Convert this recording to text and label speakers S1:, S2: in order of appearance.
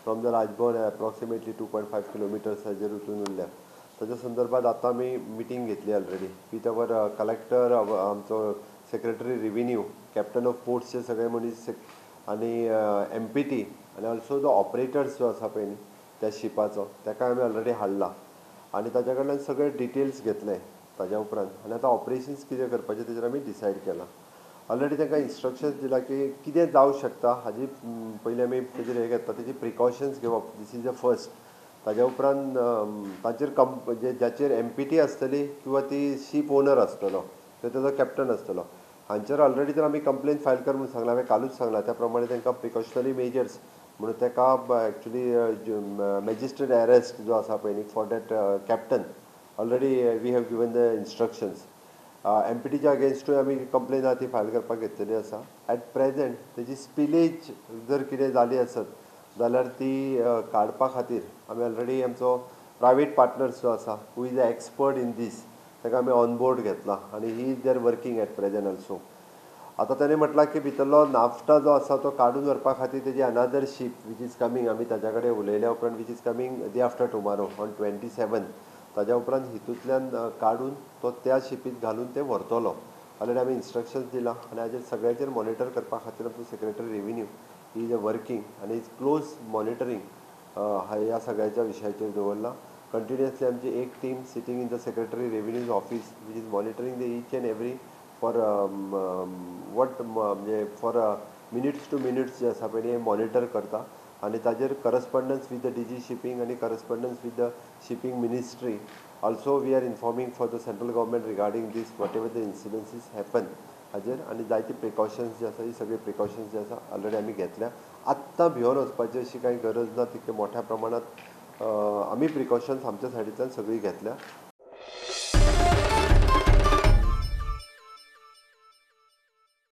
S1: From the Raj Bhavan approximately 2.5 किलोमिटर्साचेर वचून उरल्या. ताच्या संदर्भात आतां आमी मिटींग घेतली ऑलरेडी विथ our collector, आमचो सेक्रेटरी रिव्हेन्यू, कॅप्टन ऑफ पोर्ट्सचे सगळे मनीस आनी एमपीटी आनी ऑल्सो जो ऑपरेटर्स जो आसा पळय न्ही त्या शिपाचो, ताका आमी ऑलरेडी हाडला आनी ताच्या कडल्यान सगळे डिटेल्स घेतले ताज्या उपरांत. आनी आतां ऑपरेशन्स कितें करपाचें तेजेर आमी डिसायड केलां. ऑलरेडी तांकां इन्स्ट्रक्शन्स दिला की कितें जावं शकता हाजी पयलीं आमी तेजेर हें घेतला, तेजी प्रिकॉशन्स घेवप, this is the first. ताज्या उपरांत ताचेर म्हणजे जाचेर एमपीटी आसतली किंवा ती शीप ओनर आसतलो किंवा ताजो कॅप्टन आसतलो, हांचेर ऑलरेडी तर आमी कंप्लेन फायल कर म्हणून सांगलां. हांवें कालूच सांगलां. त्या प्रमाणे तांकां प्रिकॉशनरी मेजर्स म्हणून ताका एक्चुली मॅजिस्ट्रेट अरेस्ट जो आसा पळय न्ही, for that captain already we have given the instructions. एमपीटीच्या अगेन्स्टूय आमी कंप्लेन आहा ती फायल करपाक घेतलेली आसा. एट प्रेजेंट तेजी स्पिलेज जर कितें जाली आसत जाल्यार ती काडपा खातीर आमी ऑलरेडी आमचो प्रायवेट पार्टनर्स जो आसा, who is a expert in this, ताका आमी ऑन बोर्ड घेतला आनी he is there working at present also. आतां ताणें म्हटलां की भितरलो नाफ्टा जो आसा तो काडून व्हरपा खातीर तेजी another ship which is coming, आमी ताज्या कडेन उलयल्या उपरांत, which is coming day after tomorrow on 27, ताज्या उपरांत हितूंतल्यान काडून तो त्या शिपीत घालून ते व्हरतलो. ऑलरेडी आमी इन्स्ट्रक्शन्स दिलां आनी हाजेर सगळ्याचेर मॉनिटर करपा खातीर आमचो secretary revenue is a working आनी is close monitoring ह्या सगळ्याच्या विशयाचेर दवरला. कंटिन्युअसली आमची एक team sitting in the secretary revenue's office which is monitoring the each and every for what, म्हणजे फॉर मिनिट्स टू मिनिट्स जे आसा पळय मॉनिटर करता आनी ताजेर correspondence with the DG shipping आनी correspondence with the shipping ministry also we are informing for the central government regarding this, whatever the incidences happen हाजेर. आनी जायती प्रिकॉशन्स जे आसा, ही सगळी प्रिकॉशन्स जे आसा ऑलरेडी आमी घेतल्या. आत्तां भियोन वचपाची अशी कांय गरज ना. तितके मोठ्या प्रमाणांत आमी प्रिकॉशन्स आमच्या सायडींतल्यान सगळीं घेतल्या.